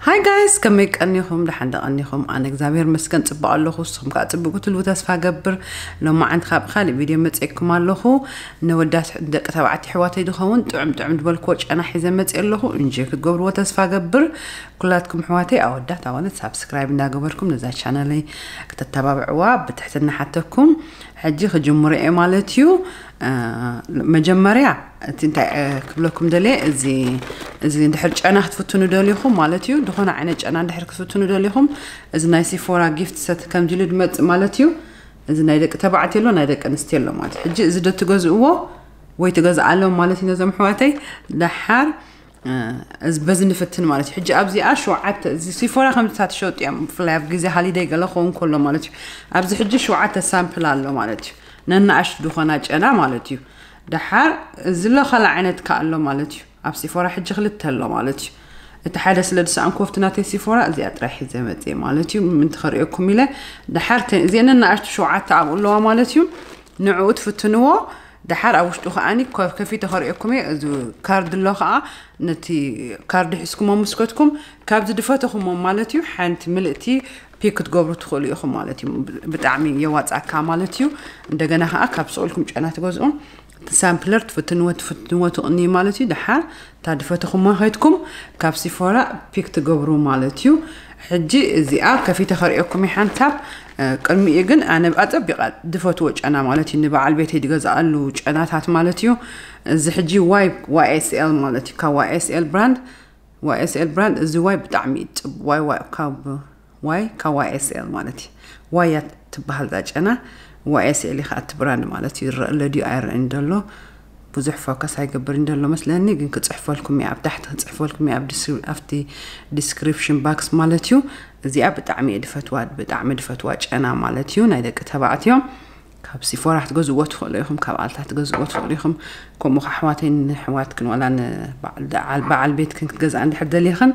Hi guys፣ ከመይ ቀኒኹም? ደሓን ደቐኒኹም? ኣነ እግዚኣብሔር መስገን ጽቡቕ ኣለኹ። ንስኹም ከዓ ጽቡቕ ክትህልዉ ተስፋ ገብር። ሎማዓንቲ ካብ ካልእ ቪድዮ መጺእኩም ኣለኹ። ነወዳት ደቂ ተባዕትዮ ኣሕዋተይ ዝኸውን ጥዑም ጥዑም ዝበልክዎ ጨና ሒዘ መጺእ ኣለኹ። እንጂ ክትገብርዎ ተስፋ ገብር። ኩላትኩም ኣሕዋተይ ኣወዳት ኣዋልድ ሳብስክራይብ እንዳገበርኩም ነዛ ቻነለይ ከተተባብዕዋ ብትሕትና ሓተኩም። ሕጂ ክጅምሮ እየ ማለት እዩ። መጀመርያ እቲ እንታይ ክብለኩም ደልየ፣ እዚ እዚ እንድሕር ጨና ክትፍትኑ ደሊኹም ማለት እዩ። ዝኾነ ዓይነት ጨና እንድሕር ክትፍትኑ ደሊኹም፣ እዚ ናይ ሲፎራ ጊፍት ሰት ከምዚ ኢሉ ድመጽእ ማለት እዩ። እዚ ናይ ደቂ ተባዕትዮ ኣሎ፣ ናይ ደቂ ኣንስትዮ ኣሎ ማለት እዩ። ሕጂ እዚ ዶ ትገዝእዎ ወይ ትገዝኣሎም ማለት እዩ ነዞም ኣሕዋተይ። ደሓር እዚ በዚ ንፍትን ማለት እዩ። ሕጂ ኣብዚኣ ሸውዓተ፣ እዚ ሲፎራ ከምዚታት ሸጡ እዮም፣ ብፍላይ ኣብ ግዜ ሃሊደይ ገለ ክኸውን ከሎ ማለት እዩ። ኣብዚ ሕጂ ሸውዓተ ሳምፕል ኣሎ ማለት እዩ። ነናእሽቱ ዝኾና ጨና ማለት እዩ። ደሓር እዚ ለ ካልእ ዓይነት ከ ኣሎ ማለት እዩ። ኣብ ሲፎራ ሕጂ ክልተ ኣሎ ማለት እዩ። እቲ ሓደ ስለ ዝሰኣንኩ ኣብቲ ናተይ ሲፎራ እዚኣ ጥራይ ሒዘ መፅእ ማለት እዩ። ምንቲ ከርእየኩም ኢለ ደሓር እዚአን ነናእሽቱ ሸውዓተ ኣብኡ ኣለዋ ማለት እዩ። ንዕኡ ትፍትንዎ። ደሓር ኣብ ውሽጡ ከዓኒ ከፊተ ከርእየኩም እየ። እዚ ካርድ ኣሎ ከዓ ነቲ ካርድ ሒዝኩሞ ምስከትኩም ካብዚ ድፈተኹሞ ማለት እዩ ሓንቲ ምልእቲ ፒክ ክትገብሩ ትኽእሉ ኢኹም ማለት እዩ። ብጣዕሚ የዋፃካ ማለት እዩ። እንደገና ከዓ ካብ ስቕልኩም ጨና ትገዝኡ ሳምፕለር ትፍትንዎ ትፍትንዎ ትቕኒ ማለት እዩ። ደሓር እታ ድፈተኹሞ ከይትኩም ካብ ሲፎራ ፒክ ትገብሩ ማለት እዩ። ሕጂ እዚኣ ከፊተ ከርእየኩም ሓንሳብ ቅድሚኡ ግን ኣነ ኣፀቢቓ ድፈትዎ ጨና ማለት እዩ። ንበዓል ቤተይ ድገዝኣሉ ጨናታት ማለት እዩ። እዚ ሕጂ ዋይ ዋይ ኤስ ኤል ማለት እዩ። ካብ ዋይ ኤስ ኤል ብራንድ ዋይ ኤስ ኤል ብራንድ እዚ ዋይ ብጣዕሚ እዩ ፅብ ዋይ ዋይ ካብ ዋይ ካብ ዋይ ኤስ ኤል ማለት እዩ። ዋይ እያ ትበሃል እዛ ጨና። ዋይ ኤስ ኤል እዩ ከዓ እቲ ብራንድ ማለት እዩ። ይረአ ኣሎ ድዩ ኣይረአን ደሎ ብዙሕ ፎከስ ኣይገብርን ደሎ መስለኒ፣ ግን ክፅሕፈልኩም እየ ኣብ ታሕቲ ክፅሕፈልኩም እየ ኣብ ኣብቲ ዲስክሪፕሽን ባክስ ማለት እዩ። እዚኣ ብጣዕሚ እየ ድፈትዋ ብጣዕሚ ድፈትዋ ጨና ማለት እዩ። ናይ ደቂ ተባዕትዮ ካብ ሲፎራ ክትገዝእዎ ትኽእሉ ኢኹም፣ ካብ ኣልታ ክትገዝእዎ ትኽእሉ ኢኹም። ከምኡ ከ ኣሕዋተይ ንኣሕዋትክን ዋላ ንበዓል ቤትክን ክትገዝኣ እንድሕር ደሊኽን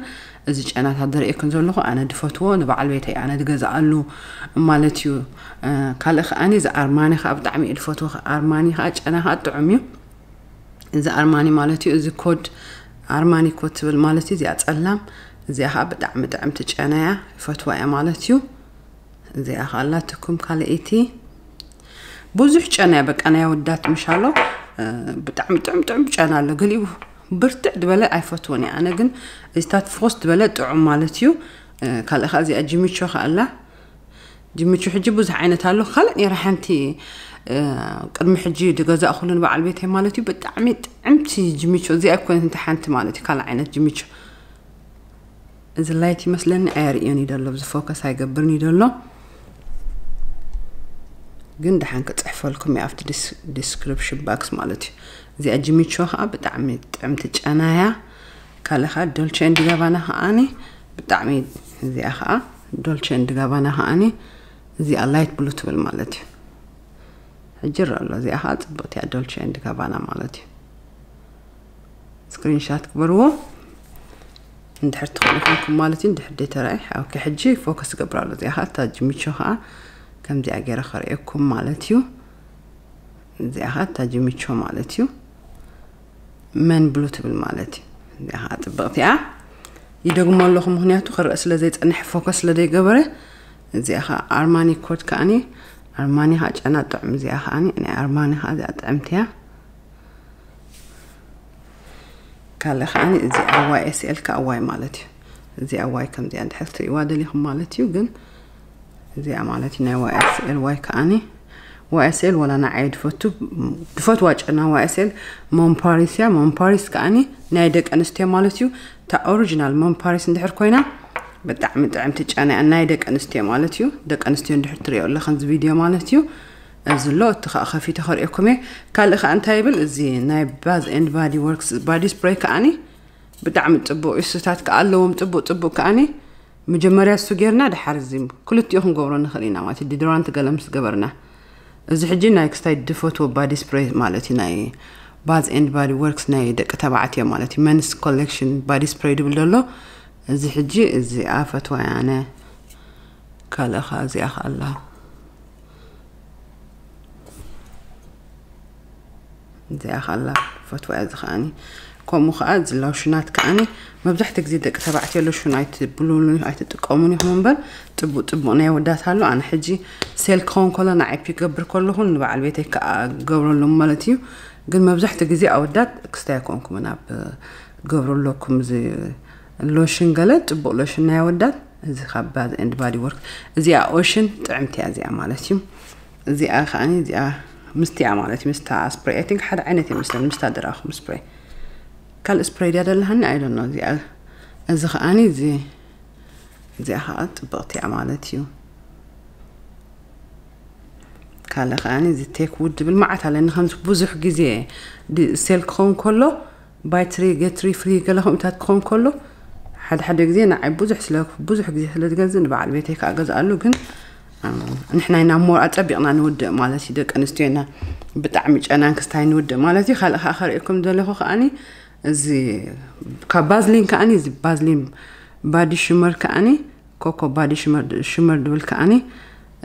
እዚ ጨናታት ዝርእየክን ዘለኹ ኣነ ድፈትዎ ንበዓል ቤተይ ኣነ ድገዝኣሉ ማለት እዩ። ካልእ ከዓኒ እዚ ኣርማኒ ከዓ ብጣዕሚ እየ ድፈትዎ። ኣርማኒ ከዓ ጨና ከዓ ጥዑም እዩ። እዚ ኣርማኒ ማለት እዩ። እዚ ኮድ ኣርማኒ ኮድ ትብል ማለት እዩ። እዚኣ ፀላም እዚኣ ከዓ ብጣዕሚ ጥዕምቲ ጨና እያ። ይፈትዋ እያ ማለት እዩ። እዚኣ ከዓ ኣላትኩም ካልኣይቲ ብዙሕ ጨና እያ። በቃ ናይ ኣወዳት ምሻሎ ብጣዕሚ ጥዑም ጥዑም ጨና ኣሎ። ገሊኡ ብርትዕ ዝበለ ኣይፈትዎን እየ ኣነ፣ ግን እዚታት ፍኹስ ዝበለ ጥዑም ማለት እዩ። ካልእ ከዓ እዚኣ ጅሚቾ ከዓ ኣላ። ጅሚቹ ሕጂ ብዙሕ ዓይነት ኣሎ። ካልእ ነራ ሓንቲ ቅድሚ ሕጂ ዝገዛእኩሉ ንበዓል ቤተይ ማለት እዩ። ብጣዕሚ ጥዕምቲ ጅሚቹ እዚኣ ኣይኮነት እንተ ሓንቲ ማለት እዩ። ካልእ ዓይነት ጅሚቹ እዚ ላይት ይመስለኒ ኣየርእዮን እዩ ደሎ፣ ብዚ ፎከስ ኣይገብርን እዩ ደሎ። ግን ደሓን ክፅሕፈልኩም እየ ኣብቲ ዲስክሪፕሽን ባክስ ማለት እዩ። እዚኣ ጅሚቾ ከዓ ብጣዕሚ ጥዕምቲ ጨና እያ። ካልእ ከዓ ዶልቸ ኤንድ ጋባና ከዓኒ ብጣዕሚ እዚኣ ከዓ ዶልቸ ኤንድ ጋባና ከዓኒ እዚኣ ላይት ብሉ ትብል ማለት እዩ። ሕጂ ይረአ ኣሎ። እዚኣ ከዓ ፅብቕቲ እያ ዶልቸ ኤንድ ጋባና ማለት እዩ። ስክሪንሻት ግበርዎ እንድሕር ትኽእሉ ኮንኩም ማለት እዩ። እንድሕር ደይተራእየ ሓውኪ ሕጂ ፎከስ ገብር ኣሎ። እዚኣ ከዓ እታ ጅሚቾ ከዓ ከምዚኣ ገይረ ከርእየኩም ማለት እዩ። እዚኣ ከዓ እታ ጅሚቾ ማለት እዩ። መን ብሉ ትብል ማለት እዩ። እዚኣ ከዓ ፅብቕቲ እያ። ይደግሞ ኣለኹ ምክንያቱ ክረአ ስለ ዘይፀንሐ ፎከስ ስለ ዘይገበረ። እዚኣ ከዓ ኣርማኒ ኮድ ከዓኒ ኣርማኒ ከዓ ጨና ጥዑም። እዚኣ ከዓኒ ናይ ኣርማኒ ከዓ እዚኣ ጥዕምቲ እያ። ካልእ ከዓኒ እዚኣ ዋይ ኤስ ኤል ከዓ ዋይ ማለት እዩ። እዚኣ ዋይ ከምዚኣ እንድሕር ትርእይዋ ደሊኹም ማለት እዩ። ግን እዚኣ ማለት እዩ ናይ ዋይ ኤስ ኤል ዋይ ከዓኒ ዋይ ኤስ ኤል ወላ ንዓይ ድፈቱ ድፈትዋ ጨና ዋይ ኤስ ኤል ሞምፓሪስ እያ። ሞምፓሪስ ከዓኒ ናይ ደቂ ኣንስትዮ ማለት እዩ። እታ ኦሪጂናል ሞምፓሪስ እንድሕር ኮይና ብጣዕሚ ጥዕምቲ ጨና እያ ናይ ደቂ ኣንስትዮ ማለት እዩ። ደቂ ኣንስትዮ እንድሕር ትርእዮ ኣለኽን እዚ ቪድዮ ማለት እዩ። እዚ ኣሎ እቲ ከዓ ከፊተ ከርእየኩም እየ። ካልእ ከዓ እንታይ ይብል እዚ ናይ ባዝ ኤንድ ባዲ ወርክስ ባዲ ስፕሬይ ከዓኒ ብጣዕሚ ፅቡቅ እዩ። ስታት ከዓ ኣለዎም ፅቡቅ ፅቡቅ ከዓኒ መጀመርያ እሱ ጌርና ድሓር እዚ ክልቲኡ ክንገብሮ ንኽእል ኢና ማለት እዩ። ዲዶራንት ገለ ምስ ገበርና እዚ ሕጂ ናይ ክስታይ ድፈትዎ ባዲ ስፕሬይ ማለት እዩ። ናይ ባዝ ኤንድ ባዲ ወርክስ ናይ ደቂ ተባዕትዮ ማለት እዩ። መንስ ኮሌክሽን ባዲ ስፕሬይ ድብል ደሎ እዚ ሕጂ እዚኣ ፈትዋ እያ ኣነ። ካልእ ከዓ እዚኣ ከዓ ኣላ። እዚኣ ከዓ ኣላ ፈትዋ እያ። እዚ ከዓኒ ከምኡ ከዓ እዚ ሎሽናት ከዓኒ መብዛሕትኡ ግዜ ደቂ ተባዕትዮ ሎሽን ኣይትብሉሉ ኣይትጥቀሙን ኢኹም እምበር፣ ጥቡቅ ጥቡቅ ናይ ወዳት ኣሎ። ኣነ ሕጂ ሴል ክኸውን ከሎ ንዓይ ፒክ ገብር ከለኹ ንበዓል ቤተይ ከዓ ገብረሎም ማለት እዩ። ግን መብዛሕትኡ ግዜ ኣወዳት ክስታይ ኣይኮንኩምን ኣብ ገብረለኩም እዚ ሎሽን፣ ገለ ጥቡቅ ሎሽን ናይ ኣወዳት። እዚ ካብ ባዝ ኤንድ ባዲ ወርክ እዚኣ ኦሽን ጥዕምቲ እያ እዚኣ ማለት እዩ። እዚኣ ከዓኒ እዚኣ ምስቲያ ማለት እዩ። ምስታ ስፕሬይ፣ I think ሓደ ዓይነት ይመስለኒ፣ ምስታ ድራኹም ስፕሬይ። ካልእ ስፕሬይ ድያ ደለሃኒ? I don't know። እዚኣ፣ እዚ ከዓኒ እዚ፣ እዚኣ ከዓ ጥብቕቲ እያ ማለት እዩ። ካልእ ከዓኒ እዚ ቴክ ውድ ድብል መዓት ኣለኒ። ከምዚ ብዙሕ ግዜ ዲ-፣ ሴል ክኸውን ከሎ፣ ባይ ትሪ ጌት ትሪ ፍሪ ገለ ከምኡታት ክኸውን ከሎ፣ ሓደ ሓደ ግዜ ንዓይ ብዙሕ ስለ፣ ብዙሕ ግዜ ስለ ዝገዝእ ንበዓል ቤተይ ከዓ ገዝኣሉ። ግን፣ ኣም፣ ንሕና ኢና ሞር ኣጸቢቕና ንውድእ ማለት እዩ። ደቂ ኣንስትዮ ኢና ብጣዕሚ ጨናን ክስታይ ንውድእ ማለት እዩ። ካልእ ከዓ ከርእየኩም ዘለኹ ከዓኒ እዚ ካብ ባዝሊን ከዓኒ፣ እዚ ባዝሊን ባዲ ሽመር ከዓኒ፣ ኮኮ ባዲ ሽመር፣ ሽመር ድብል ከዓኒ፣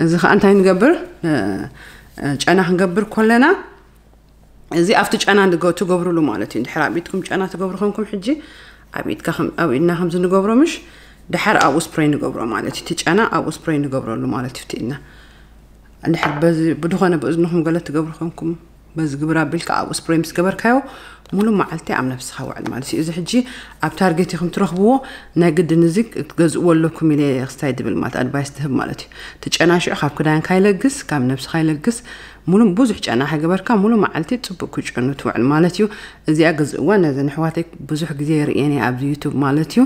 እዚ ከዓ እንታይ ንገብር? እ፣ እ፣ ጨና ክንገብር ከለና፣ እዚ ኣብቲ ጨና ንገ-፣ ትገብሩሉ ማለት እዩ። እንድሕር ኣብ ኢድኩም ጨና ትገብሩ ኮንኩም፣ ሕጂ ኣብ ኢድካ ከም፣ ኣብ ኢድና ከምዚ ንገብሮ ምሽ፣ ድሓር ኣብኡ ስፕሬይ ንገብሮ ማለት እዩ። እቲ ጨና ኣብኡ ስፕሬይ ንገብረሉ ማለት እዩ። እቲ ኢድና እንድሕር በዚ ብድኾነ ብእዝንኹም ገለ ትገብሩ ኮንኩም፣ በዚ ግብር ኣቢልካ ኣብኡ ስፕሬይ ምስ ገበርካዮ፣ ሙሉ መዓልቲ ኣብ ነብስኻ ውዕል ማለት እዩ። እዚ ሕጂ ኣብ ታርጌት ኢኹም ትረኽብዎ፣ ናይ ግድን እዚ ክትገዝእዎ ኣለኩም ኢለ ክስታይ ድብል ማለት ኣድቫይስ ትህብ ማለት እዩ። እቲ ጨና ሽዑ ካብ ክዳንካ ይለግስ፣ ካብ ነብስኻ ይለግስ። ሙሉ ብዙሕ ጨና ከይገበርካ ሙሉ መዓልቲ ጽቡቅ ክጨኑ ትውዕል ማለት እዩ። እዚኣ ግዝእዋ ነዘን ኣሕዋተይ ብዙሕ ግዜ የርእየን እየ ኣብዚ ዩቱብ ማለት እዩ።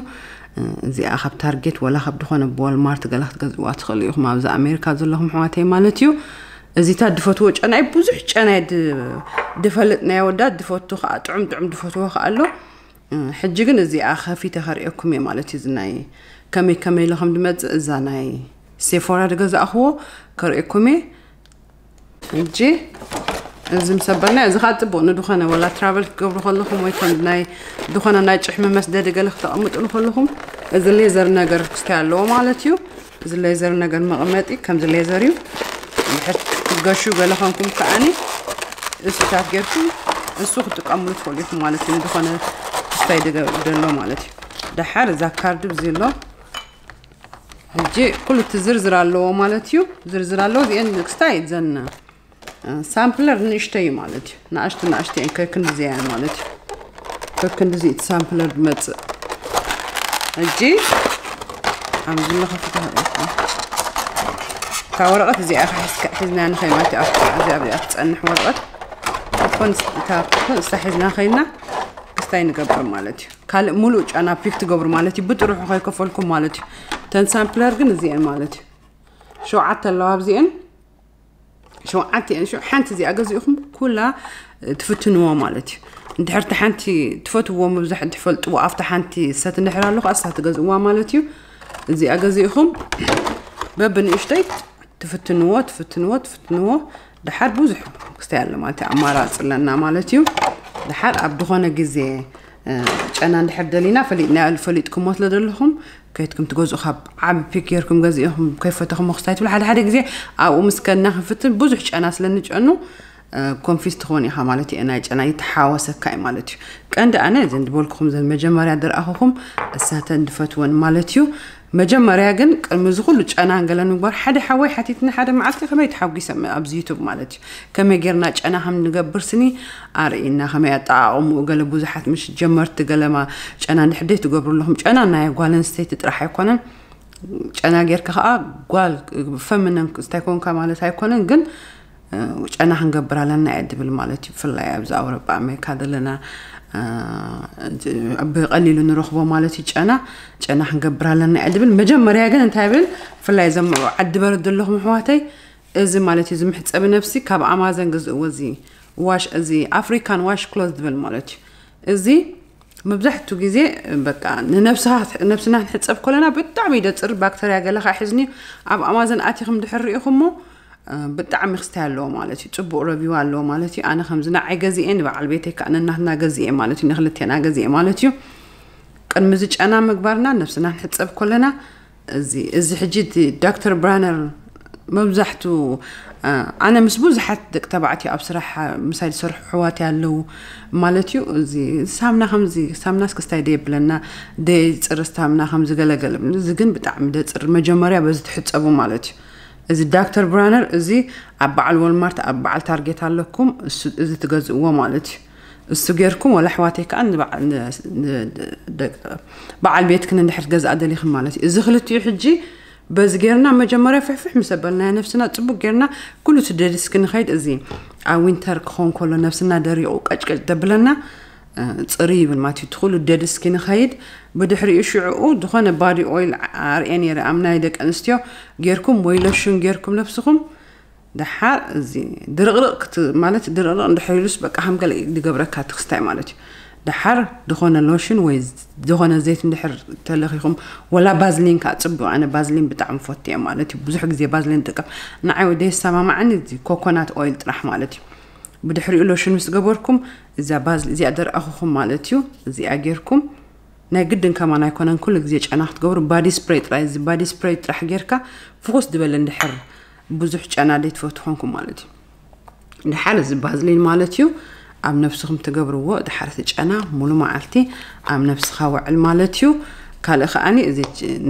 እዚኣ ካብ ታርጌት ወላ ካብ ድኾነ ብዋልማርት ገላ ክትገዝእዋ ትኽእሉ ኢኹም ኣብዚ ኣሜሪካ ዘለኹም ኣሕዋተይ ማለት እዩ። እዚታት ድፈትዎ ጨና እዩ፣ ብዙሕ ጨና እየ ድ-፣ ድፈልጥ ናይ ኣወዳት ድፈቱ ከዓ ጥዑም ጥዑም ድፈትዎ ከዓ ኣሎ። ሕጂ ግን እዚኣ ከፊተ ከርእየኩም እየ ማለት እዩ። እዚ ናይ ከመይ ከመይ ኢለ ከም ድመጽእ እዛ ናይ ሴፎራ ድገዛእኽዎ ከርእየኩም እየ። ሕጂ እዚ ምስ ኣበልና እዚ ከዓ ጽቡቅ ንድኾነ ወላ ትራቨል ክትገብሩ ከለኹም ወይ ከም ናይ ድኾነ ናይ ጭሕሚ መስደዲ ገለ ክተቐምጥሉ ከለኹም እዚ ሌዘር ነገር ክስታይ ኣለዎ ማለት እዩ። እዚ ሌዘር ነገር መቐመጢ ከምዚ ሌዘር እዩ። እንድሕር ክትገሹ ገለ ኾንኩም ከዓኒ እሱታት ጌርኩም እሱ ክትጥቀምሉ ትኽእሉ ኢኹም ማለት እዩ። ንድኾነ ክስታይ ድገ-፣ ደሎ ማለት እዩ። ደሓር እዛ ካርድ ብዚ ኣሎ። ሕጂ ኩሉ እቲ ዝርዝር ኣለዎ ማለት እዩ። ዝርዝር ኣለዎ። እዚአን ክስታይ ዘን ሳምፕለር ንእሽተይ እዩ ማለት እዩ። ንኣሽቱ ንኣሽቱ እየን ከክንድዚ እየን ማለት እዩ። ከክንድዚ እቲ ሳምፕለር ዝመጽእ። ሕጂ ኣብዚ ለኸፍታ እታ ወረቐት እዚኣ ሒዝካ፣ ሒዝና ንኸይድ ማለት እዩ። ኣብታ እዚኣ እዚኣ ትጸንሕ ወረቐት። ትኾን እታ ትኾን እሳ ሒዝና ኸይድና ክስታይ ንገብር ማለት እዩ። ካልእ ሙሉእ ጨና ፒክ ትገብሩ ማለት እዩ። ብጥርሑ ከይከፈልኩም ማለት እዩ። ተን ሳምፕለር ግን እዚአን ማለት እዩ። ሸውዓተ ኣለዋ ኣብዚአን። ሸውዓተ እየን። ሸው-፣ ሓንቲ እዚኣ ገዚእኹም ኩላ ትፍትንዎ ማለት እዩ። እንድሕር እቲ ሓንቲ ትፈትዎ ምብዛሕ ትፈልጥዎ ኣብታ ሓንቲ ሰት እንድሕር ኣለኹ ኣሳ ትገዝእዋ ማለት እዩ። እዚኣ ገዚእኹም በብንእሽተይ ትፍትንዎ፣ ትፍትንዎ፣ ትፍትንዎ። ደሓር ብዙሕ ክስታይ ኣሎ ማለት እዩ። ኣማራፂ ኣለና ማለት እዩ። ደሓር ኣብ ዝኾነ ግዜ፣ እ፣ ጨና እንድሕር ደሊና ፈሊጥና፣ ፈሊጥኩሞ ስለ ዘለኹም ከይትኩም ትገዝኡ ካብ ዓቢ ፒክ ጌርኩም ገዚእኹም ከይፈተኹም ክስታይ ትብሉ። ሓደ ሓደ ግዜ ኣብኡ ምስ ከድና ክንፍትን ብዙሕ ጨና ስለ እንጨኑ፣ እ፣ ኮንፊዝ ትኾን ኢኻ ማለት እዩ። ናይ ጨና ይተሓወሰካ እዩ ማለት እዩ። ቀንዲ ኣነ እዘን ዝበልኩኹም ዘን መጀመርያ ድረኣኹኹም እሳተን ድፈትወን ማለት እዩ። መጀመርያ ግን ቅድሚ እዚ ኩሉ ጨናን ገለን ምግባር ሓደ ሓወይ ሓቲትኒ ሓደ መዓልቲ ከመይ ተሓጒሰ ኣብዚ ዩቱብ ማለት እዩ። ከመይ ጌርና ጨና ከም ንገብር ስኒ ኣርእና፣ ከመይ ኣጠቓቕምኡ ገለ ብዙሓት ምሽ ጀመርቲ ገለማ ጨና እንድሕር ደይ ትገብሩ ኣለኹም። ጨና ናይ ጓል ኣንስተይቲ ጥራሕ ኣይኮነን። ጨና ጌርካ ከኣ ጓል ፈምነን እንታይ ኮንካ ማለት ኣይኮነን፣ ግን፣ እ፣ ጨና ክንገብር ኣለና እየ ድብል ማለት እዩ። ብፍላይ ኣብዚ ኣውሮጳ ኣሜሪካ ዘለና፣ እ፣ ብቐሊሉ ንረኽቦ ማለት እዩ። ጨና፣ ጨና ክንገብር ኣለና እየ ድብል። መጀመርያ ግን እንታይ ብል፣ ብፍላይ እዞም ዓዲ በረድ ዘለኹም ኣሕዋተይ፣ እዚ ማለት እዩ፣ እዚ መሕጸቢ ነብሲ ካብ ኣማዘን ግዝእዎ፣ እዚ ዋሽ፣ እዚ ኣፍሪካን ዋሽ ክሎዝ ድብል ማለት እዩ። እዚ መብዛሕትኡ ግዜ በቃ ንነብስኻ፣ ነብስና ክንሕጸብ ከለና ብጣዕሚ ይደጽር፣ ባክተርያ ገለ ከዓ ሒዝኒ። ኣብ ኣማዘን ኣቲኹም ድሕር ርኢኹሞ፣ እ፣ ብጣዕሚ ክስታይ ኣለዎ ማለት እዩ። ጽቡቕ ረቪው ኣለዎ ማለት እዩ። ኣነ ከምዚ ንዓይ ገዚኤ፣ ንበዓል ቤተይ ከዓ ነናትና ገዚኤ ማለት እዩ። ንክልቴና ገዚኤ ማለት እዩ። ቅድሚ እዚ ጨና ምግባርና ነብስና ክንሕጸብ ከለና እዚ፣ እዚ ሕጂ እቲ ዶክተር ብራነር መብዛሕቱ፣ ኣነ ምስ ብዙሓት ደቂ ተባዕትዮ ኣብ ስራሕ ምሳይ ዝሰርሑ ኣሕዋተይ ኣለዉ ማለት እዩ። እዚ ሳምና ከምዚ ሳምናስ ክስታይ ደየብለና፣ ደይፅር ሳምና ከምዚ ገለገለ። እዚ ግን ብጣዕሚ ደፅር፣ መጀመርያ በዚ ትሕፀቡ ማለት እዩ። እዚ ዳክተር ብራነር እዚ ኣብ በዓል ወልማርት ኣብ በዓል ታርጌት ኣለኩም፣ እዚ ትገዝእዎ ማለት እዩ። እሱ ጌርኩም ወላ ኣሕዋተይ ከዓ በዓል ቤትክን እንድሕር ትገዝኣ ደሊኽን ማለት እዩ። እዚ ክልቲኡ ሕጂ በዚ ጌርና መጀመርያ ፍሕፍሕ ምስ ኣበልናዮ ነብስና ፅቡቅ ጌርና ኩሉ እቲ ደድስኪ ንኸይድ፣ እዚ ኣብ ዊንተር ክኸውን ከሎ ነብስና ደሪቑ ቀጭቀጭ ደብለና ፅሪ ይብል ማለት እዩ። ትኩሉ ደድስኪ ንኸይድ፣ ብድሕሪኡ ሽዕኡ ዝኾነ ባዲ ኦይል ኣርኤ ነይረ ኣብ ናይ ደቂ ኣንስትዮ ጌርኩም ወይ ሎሽን ጌርኩም ነብስኹም ደሓር እዚ ድርቕርቕ ማለት ድርቕርቕ እንድሕር ኢሉስ በቃ ከም ገለ ዝገብረካ ትክስታይ ማለት እዩ። ደሓር ዝኾነ ሎሽን ወይ ዝኾነ ዘይት እንድሕር ተለኺኹም፣ ወላ ባዝሊን ከዓ ፅቡቅ። ኣነ ባዝሊን ብጣዕሚ ፈትየ ማለት እዩ። ብዙሕ ግዜ ባዝሊን ጥቀም፣ ንዓይ ደይሰማማዓኒ እዚ ኮኮናት ኦይል ጥራሕ ማለት እዩ። ብድሕሪኡ ሎሽን ምስ ገበርኩም እዚኣ ባዝሊ እዚኣ ደርኣኹኹም ማለት እዩ። እዚኣ ጌርኩም ናይ ግድን ከማን ኣይኮነን ኩሉ ግዜ ጨና ክትገብሩ፣ ባዲ ስፕሬይ ጥራይ፣ እዚ ባዲ ስፕሬይ ጥራሕ ጌርካ ፍኹስ ዝበለ እንድሕር ብዙሕ ጨና ደይትፈቱ ኮንኩም ማለት እዩ። ድሓር እዚ ባዝሊን ማለት እዩ ኣብ ነብስኹም ትገብርዎ። ድሓር እቲ ጨና ሙሉ መዓልቲ ኣብ ነብስኻ ውዕል ማለት እዩ። ካልእ ከዓኒ እዚ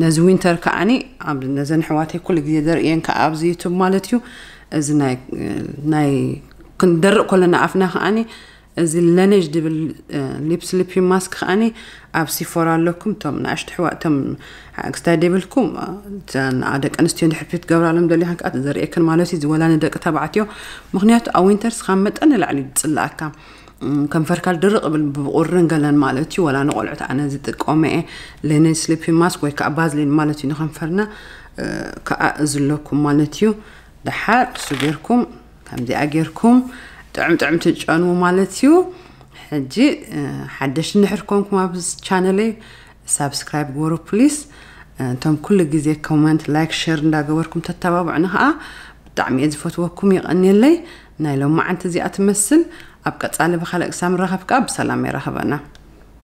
ነዚ ዊንተር ከዓኒ ነዘን ኣሕዋተይ ኩሉ ግዜ ዘርእየን ከዓ ኣብዚ ዩቱብ ማለት እዩ። እዚ ናይ ክንደርቕ ከለና ኣፍና ከዓኒ እዚ ለነጅ ድብል ሊፕ ስሊፒ ማስክ ከዓኒ ኣብ ሲፎራ ኣለኩም። እቶም ንኣሽቱ ኣሕዋት እቶም ክስታይ ደብልኩም ደቂ ኣንስትዮ እንድሕር ፊት ገብራሎም ደሊኻ ከዓ ዘርእየክን ማለት እዩ። ዝወላ ንደቂ ተባዕትዮ ምክንያቱ ኣብ ዊንተርስ ካብ መጠን ንላዕሊ ዝፅላኣካ ከንፈርካ ድርቕ ብል ብቁርን ገለን ማለት እዩ። ወላ ንቆልዑት ኣነ ዝጥቀመ እየ ለነጅ ስሊፒ ማስክ ወይ ከዓ ባዝሊን ማለት እዩ። ንከንፈርና ከዓ እዚ ኣለኩም ማለት እዩ። ደሓር እሱ ጌርኩም ከምዚኣ ጌርኩም ጥዕም ጥዕም ትጨንዉ ማለት እዩ። ሕጂ ሓደሽ እንድሕር ኮንኩም ኣብ ቻነለይ ሳብስክራይብ ግበሩ ፕሊስ። እቶም ኩሉ ግዜ ኮመንት፣ ላይክ፣ ሸር እንዳገበርኩም ተተባብዑኒ ከዓ ብጣዕሚ እየ ዝፈትወኩም። የቐንየለይ። ናይ ሎማዓንቲ እዚኣ ትመስል። ኣብ ቀፃሊ ብካልእ ክሳብ ንራኸብ ከዓ ብሰላም የራኽበና።